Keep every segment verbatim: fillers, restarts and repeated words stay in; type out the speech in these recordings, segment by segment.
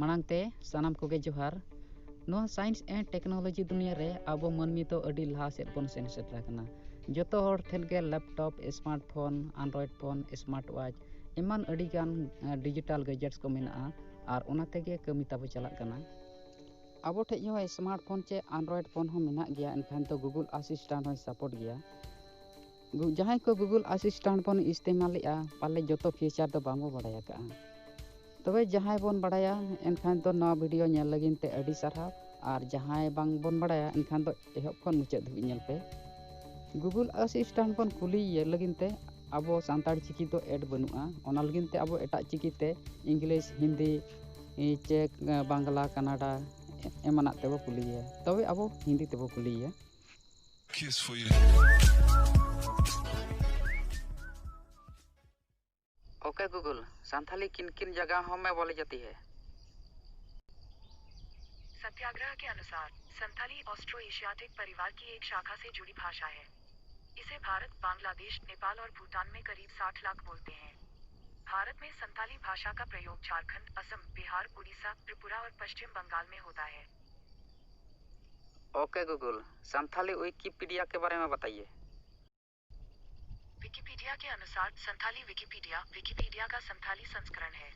ᱢᱟᱲᱟᱝ ᱛᱮ ᱥᱟᱱᱟᱢ ᱠᱚᱜᱮ ᱡᱚᱦᱟᱨ᱾ ᱱᱚᱣᱟ science and technology ᱫᱩᱱᱤᱭᱟᱹ ᱨᱮ ᱟᱵᱚ ᱢᱟᱹᱱᱢᱤ ᱫᱚ ᱟᱹᱰᱤ ᱞᱟᱦᱟ ᱥᱮᱫ ᱵᱚᱱ ᱥᱮᱱ ᱥᱮᱴᱮᱨ ᱟᱠᱟᱱᱟ᱾ ᱡᱚᱛᱚ ᱦᱚᱲ ᱴᱷᱮᱱ ᱜᱮ laptop, smartphone, Android phone, smart watch, ᱮᱢᱟᱱ ᱟᱹᱰᱤ ᱜᱟᱱ digital gadgets ᱠᱚ ᱢᱮᱱᱟᱜᱼᱟ᱾ ᱟᱨ ᱚᱱᱟ ᱛᱮᱜᱮ ᱠᱟᱹᱢᱤ ᱛᱟᱵᱚ ᱪᱟᱞᱟᱜ ᱠᱟᱱᱟ᱾ ᱟᱵᱚ ᱴᱷᱮᱱ ᱦᱚᱸ smartphone ᱪᱮ Android phone ᱦᱚᱸ ᱢᱮᱱᱟᱜ ᱜᱮᱭᱟ, ᱮᱱᱠᱷᱟᱱ ᱫᱚ Google Assistant ᱦᱚᱸᱭ support ᱜᱮᱭᱟ᱾ ᱡᱟᱦᱟᱸᱭ ᱠᱚ Google Assistant ᱵᱚᱱ ᱤᱥᱛᱮᱢᱟᱞᱮᱫᱼᱟ, ᱯᱟᱞᱮ ᱡᱚᱛᱚ feature ᱫᱚ ᱵᱟᱝᱵᱚ ᱵᱟᱲᱟᱭ ᱟᱠᱟᱫᱼᱟ᱾ ᱛᱚᱵᱮ ᱡᱟᱦᱟᱸᱭ ᱵᱚᱱ ᱵᱟᱲᱟᱭᱟ, ᱮᱱᱠᱷᱟᱱ ᱫᱚ ᱱᱚᱣᱟ video ᱧᱮᱞ ᱞᱟᱹᱜᱤᱫ ᱛᱮ ᱟᱹᱰᱤ ᱥᱟᱨᱦᱟᱣ, ᱟᱨ ᱡᱟᱦᱟᱸᱭ ᱵᱟᱝ ᱵᱚᱱ ᱵᱟᱲᱟᱭᱟ, ᱮᱱᱠᱷᱟᱱ ᱫᱚ ᱮᱦᱚᱵ ᱠᱷᱚᱱ ᱢᱩᱪᱟᱹᱫ ᱫᱷᱟᱹᱵᱤᱡ ᱧᱮᱞ ᱯᱮ᱾ Google Assistant ᱵᱚᱱ ᱠᱩᱞᱤᱭᱮ ᱞᱟᱹᱜᱤᱫ ᱛᱮ ᱟᱵᱚ ᱥᱟᱱᱛᱟᱲ ᱪᱤᱠᱤ ᱫᱚ add ᱵᱟᱹᱱᱩᱜᱼᱟ, ᱚᱱᱟ ᱞᱟᱹᱜᱤᱫ ᱛᱮ ᱟᱵᱚ ᱮᱴᱟᱜ ᱪᱤᱠᱤ ᱛᱮ English, ᱦᱤᱱᱫᱤ, ᱪᱮ ᱵᱟᱝᱞᱟ, ᱠᱟᱱᱟᱰᱟ ᱮᱢᱟᱱᱟᱜ ᱛᱮᱵᱚ ᱠᱩᱞᱤᱭᱮᱭᱟ᱾ ᱛᱚᱵᱮ ᱟᱵᱚ ᱦᱤᱱᱫᱤ ᱛᱮᱵᱚ ᱠᱩᱞᱤᱭᱮᱭᱟ᱾ Kiss for you. OK Google, Santhali किन किन जगहों में बोली जाती है? सत्याग्रह के अनुसार संथाली ऑस्ट्रो एशियाटिक परिवार की एक शाखा से जुड़ी भाषा है। इसे भारत, बांग्लादेश, नेपाल और भूटान में करीब साठ लाख बोलते हैं। भारत में संथाली भाषा का प्रयोग झारखंड, असम, बिहार, उड़ीसा, त्रिपुरा और पश्चिम बंगाल में होता है। OK Google, संथाली विकिपीडिया के बारे में बताइए। विकिपीडिया के अनुसार संथाली विकिपीडिया विकिपीडिया का संथाली संस्करण है।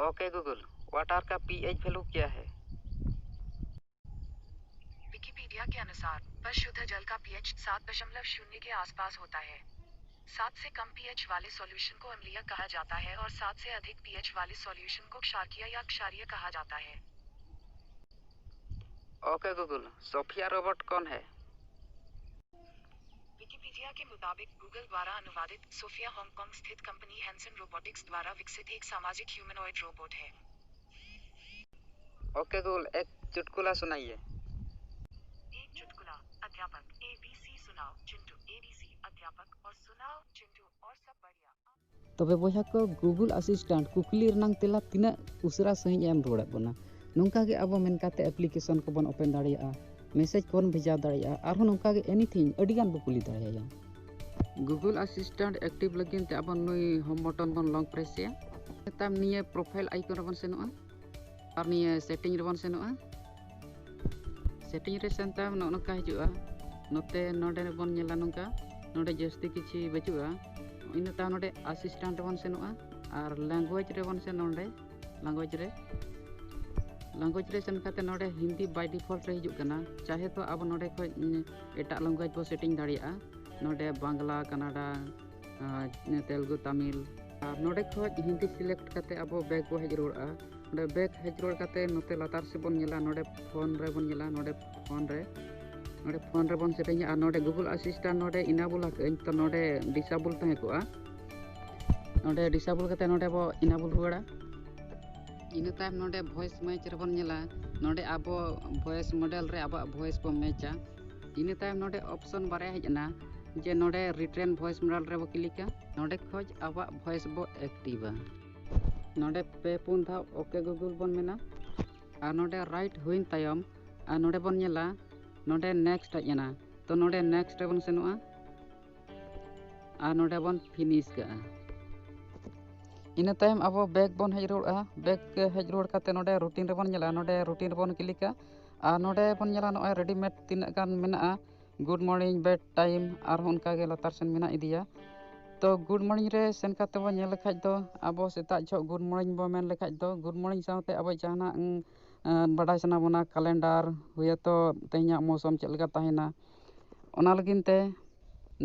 OK Google, वाटर का पीएच वैल्यू क्या है? विकिपीडिया के अनुसार पर शुद्ध जल का पीएच सात दशमलव शून्य के आसपास होता है। सात से कम पीएच वाले सॉल्यूशन को अम्लीय कहा जाता है और सात से अधिक पीएच वाले सॉल्यूशन को क्षारकीय या क्षारीय कहा जाता है। OK Google, सोफिया रोबोट कौन है? विकिपीडिया के मुताबिक Google द्वारा अनुवादित सोफिया हांगकांग स्थित कंपनी हैंसन रोबोटिक्स द्वारा विकसित एक सामाजिक ह्यूमनॉइड रोबोट है। OK Google, एक चुटकुला सुनाइए। एक चुटकुला। अध्यापक, एबीसी सुनाओ चिंटू। एबीसी अध्यापक और सुनाओ चिंटू और सब बढ़िया। ᱛᱚᱵᱮ ᱵᱚᱭᱦᱟ ᱠᱚ, Google Assistant ᱠᱩᱠᱞᱤ ᱨᱮᱱᱟᱜ ᱛᱮᱞᱟ ᱛᱤᱱᱟᱹᱜ ᱩᱥᱟᱹᱨᱟ ᱥᱟᱺᱦᱤᱡ ᱮ ᱮᱢ ᱨᱩᱣᱟᱹᱲᱟᱫ ᱵᱚᱱᱟ᱾ ᱱᱚᱝᱠᱟ ᱜᱮ ᱟᱵᱚ ᱢᱮᱱ ᱠᱟᱛᱮ application ᱠᱚᱵᱚᱱ open ᱫᱟᱲᱮᱭᱟᱜᱼᱟ, message ᱠᱚᱵᱚᱱ ᱵᱷᱮᱡᱟ ᱫᱟᱲᱮᱭᱟᱜᱼᱟ, ᱟᱨᱦᱚᱸ ᱱᱚᱝᱠᱟ ᱜᱮ anything ᱟᱹᱰᱤ ᱜᱟᱱ ᱵᱚ ᱠᱩᱞᱤ ᱫᱟᱲᱮᱭᱟᱭᱟ᱾ Google Assistant active ᱞᱟᱹᱜᱤᱫ ᱛᱮ ᱟᱵᱚ ᱱᱩᱭ home button ᱵᱚᱱ long press ᱮᱭᱟ᱾ ᱛᱟᱭᱚᱢ ᱱᱤᱭᱟᱹ profile icon ᱨᱮᱵᱚᱱ ᱥᱮᱱᱚᱜᱼᱟ ᱟᱨ ᱱᱤᱭᱟᱹ setting ᱨᱮᱵᱚᱱ ᱥᱮᱱᱚᱜᱼᱟ᱾ Setting ᱨᱮ ᱥᱮᱱ ᱛᱟᱭᱚᱢ ᱱᱚᱜᱼᱚ ᱱᱚᱝᱠᱟ ᱦᱤᱡᱩᱜᱼᱟ᱾ ᱱᱚᱛᱮ ᱱᱚᱰᱮ ᱵᱚᱱ ᱧᱮᱞᱟ ᱱᱚᱝᱠᱟ, ᱱᱚᱰᱮ ᱡᱟᱹᱥᱛᱤ ᱠᱤᱪᱷᱤ ᱵᱟᱹᱪᱩᱜᱼᱟ᱾ ᱤᱱᱟᱹ ᱛᱟᱭᱚᱢ ᱱᱚᱰᱮ assistant ᱨᱮᱵᱚᱱ ᱥᱮᱱᱚᱜᱼᱟ ᱟᱨ language ᱨᱮᱵᱚᱱ ᱥᱮᱱ ᱱᱚᱰᱮ language ᱨᱮ᱾ Language ᱨᱮ ᱥᱮᱱ ᱠᱟᱛᱮ ᱱᱚᱰᱮ ᱦᱤᱱᱫᱤ by default ᱨᱮ ᱦᱤᱡᱩᱜ ᱠᱟᱱᱟ᱾ ᱪᱟᱦᱮ ᱛᱚ ᱟᱵᱚ ᱱᱚᱰᱮ ᱠᱷᱚᱡ, ᱩᱸ, ᱮᱴᱟᱜ language ᱵᱚ setting ᱫᱟᱲᱮᱭᱟᱜᱼᱟ᱾ ᱱᱚᱰᱮ ᱵᱟᱝᱞᱟ, ᱠᱟᱱᱟᱰᱟ, ᱟᱨ ᱛᱮᱞᱜᱩ, ᱛᱟᱢᱤᱞ᱾ ᱟᱨ ᱱᱚᱰᱮ ᱠᱷᱚᱡ ᱦᱤᱱᱫᱤ select ᱠᱟᱛᱮ ᱟᱵᱚ back ᱵᱚ ᱦᱮᱡ ᱨᱩᱣᱟᱹᱲᱚᱜᱼᱟ᱾ ᱱᱚᱰᱮ back ᱦᱮᱡ ᱨᱩᱣᱟᱹᱲ ᱠᱟᱛᱮ ᱱᱚᱛᱮ ᱞᱟᱛᱟᱨ ᱥᱮᱫ ᱵᱚᱱ ᱧᱮᱞᱟ, ᱱᱚᱰᱮ phone ᱨᱮᱵᱚᱱ ᱧᱮᱞᱟ, ᱱᱚᱰᱮ phone ᱨᱮ, ᱱᱚᱰᱮ phone ᱨᱮᱵᱚᱱ settingᱟ ᱟᱨ ᱱᱚᱰᱮ Google Assistant ᱱᱚᱰᱮ enable ᱟᱠᱟᱫᱟᱹᱧ, ᱛᱚ ᱱᱚᱰᱮ disable ᱛᱟᱦᱮᱸ ᱠᱚᱜᱼᱟ᱾ ᱱᱚᱰᱮ disable ᱠᱟᱛᱮ ᱱᱚᱰᱮ ᱵᱚ enable ᱨᱩᱣᱟᱹᱲᱟ᱾ ᱤᱱᱟᱹ ᱛᱟᱭᱚᱢ ᱱᱚᱰᱮ voice match ᱨᱮᱵᱚᱱ ᱧᱮᱞᱟ, ᱱᱚᱰᱮ ᱟᱵᱚ voice model ᱨᱮ ᱟᱵᱚᱣᱟᱜ voice ᱵᱚ matchᱟ᱾ ᱤᱱᱟᱹ ᱛᱟᱭᱚᱢ ᱱᱚᱰᱮ option ᱵᱟᱨᱭᱟ ᱦᱮᱡ ᱮᱱᱟ, ᱡᱮ ᱱᱚᱰᱮ retain voice model ᱨᱮᱵᱚ clickᱟ, ᱱᱚᱰᱮ ᱠᱷᱚᱡ ᱟᱵᱚᱣᱟᱜ voice ᱵᱚ activeᱟ᱾ ᱱᱚᱰᱮ ᱯᱮ ᱯᱩᱱ ᱫᱷᱟᱣ OK Google ᱵᱚᱱ ᱢᱮᱱᱟ ᱟᱨ ᱱᱚᱰᱮ right ᱦᱩᱭᱮᱱ ᱛᱟᱭᱚᱢ ᱟᱨ ᱱᱚᱰᱮ ᱵᱚᱱ ᱧᱮᱞᱟ, ᱱᱚᱰᱮ next ᱦᱮᱡ ᱮᱱᱟ, ᱛᱚ ᱱᱚᱰᱮ next ᱨᱮᱵᱚᱱ ᱥᱮᱱᱚᱜᱼᱟ᱾ ᱟᱨ ᱱᱚᱰᱮ ᱵᱚᱱ finish ᱠᱟᱜᱼᱟ᱾ ᱤᱱᱟᱹ ᱛᱟᱭᱚᱢ ᱟᱵᱚ back ᱵᱚᱱ ᱦᱮᱡ ᱨᱩᱣᱟᱹᱲᱚᱜᱼᱟ᱾ Back ᱦᱮᱡ ᱨᱩᱣᱟᱹᱲ ᱠᱟᱛᱮ ᱱᱚᱰᱮ routine ᱨᱮᱵᱚᱱ ᱧᱮᱞᱟ, ᱱᱚᱰᱮ routine ᱨᱮᱵᱚᱱ clickᱟ ᱟᱨ ᱱᱚᱰᱮ ᱵᱚᱱ ᱧᱮᱞᱟ ᱱᱚᱜᱼᱚᱭ readymade ᱛᱤᱱᱟᱹᱜ ᱜᱟᱱ ᱢᱮᱱᱟᱜᱼᱟ, good morning, bed time, ᱟᱨᱦᱚᱸ ᱚᱱᱠᱟ ᱜᱮ ᱞᱟᱛᱟᱨ ᱥᱮᱱ ᱢᱮᱱᱟᱜ ᱤᱫᱤᱭᱟ᱾ ᱛᱚ good morning ᱨᱮ ᱥᱮᱱ ᱠᱟᱛᱮ ᱵᱚᱱ ᱧᱮᱞ ᱞᱮᱠᱷᱟᱡ ᱫᱚ ᱟᱵᱚ ᱥᱮᱛᱟᱜ ᱡᱚᱦᱚᱜ good morning ᱵᱚᱱ ᱢᱮᱱ ᱞᱮᱠᱷᱟᱡ ᱫᱚ good morning ᱥᱟᱶᱛᱮ ᱟᱵᱚ ᱡᱟᱦᱟᱱᱟᱜ, ᱩᱸ, ᱵᱟᱰᱟᱭ ᱥᱟᱱᱟ ᱵᱚᱱᱟ, calendar, ᱦᱩᱭᱟᱛᱚ ᱛᱮᱦᱮᱧᱟᱜ ᱢᱳᱥᱚᱢ ᱪᱮᱫ ᱞᱮᱠᱟ ᱛᱟᱦᱮᱱᱟ, ᱚᱱᱟ ᱞᱟᱹᱜᱤᱫ ᱛᱮ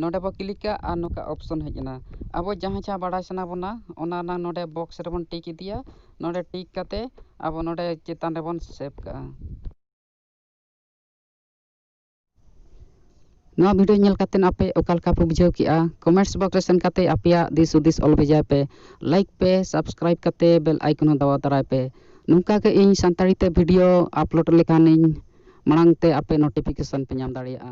ᱱᱚᱰᱮ ᱵᱚ clickᱟ ᱟᱨ ᱱᱚᱝᱠᱟ option ᱦᱮᱡ ᱮᱱᱟ᱾ ᱟᱵᱚ ᱡᱟᱦᱟᱸ ᱡᱟᱦᱟᱸ ᱵᱟᱲᱟᱭ ᱥᱟᱱᱟ ᱵᱚᱱᱟ, ᱚᱱᱟ ᱱᱟᱝ ᱱᱚᱰᱮ box ᱨᱮᱵᱚᱱ tick ᱤᱫᱤᱭᱟ᱾ ᱱᱚᱰᱮ tick ᱠᱟᱛᱮ ᱟᱵᱚ ᱱᱚᱰᱮ ᱪᱮᱛᱟᱱ ᱨᱮᱵᱚᱱ save ᱠᱟᱜᱼᱟ᱾ ᱱᱚᱣᱟ video ᱧᱮᱞ ᱠᱟᱛᱮ ᱟᱯᱮ ᱚᱠᱟ ᱞᱮᱠᱟ ᱯᱮ ᱵᱩᱡᱷᱟᱹᱣ ᱠᱮᱜᱼᱟ? Comments box ᱨᱮ ᱥᱮᱱ ᱠᱟᱛᱮ ᱟᱯᱮᱭᱟᱜ ᱫᱤᱥ ᱦᱩᱫᱤᱥ ᱚᱞ ᱵᱷᱮᱡᱟᱭ ᱯᱮ᱾ Like ᱯᱮ, subscribe ᱠᱟᱛᱮ bell icon ᱦᱚᱸ ᱫᱟᱵᱟᱣ ᱛᱟᱨᱟᱭ ᱯᱮ᱾ ᱱᱚᱝᱠᱟ ᱜᱮ ᱤᱧ ᱥᱟᱱᱛᱟᱲᱤ ᱛᱮ video upload ᱞᱮᱠᱷᱟᱱᱤᱧ ᱢᱟᱲᱟᱝ ᱛᱮ ᱟᱯᱮ notification ᱯᱮ ᱧᱟᱢ ᱫᱟᱲᱮᱭᱟᱜᱼᱟ᱾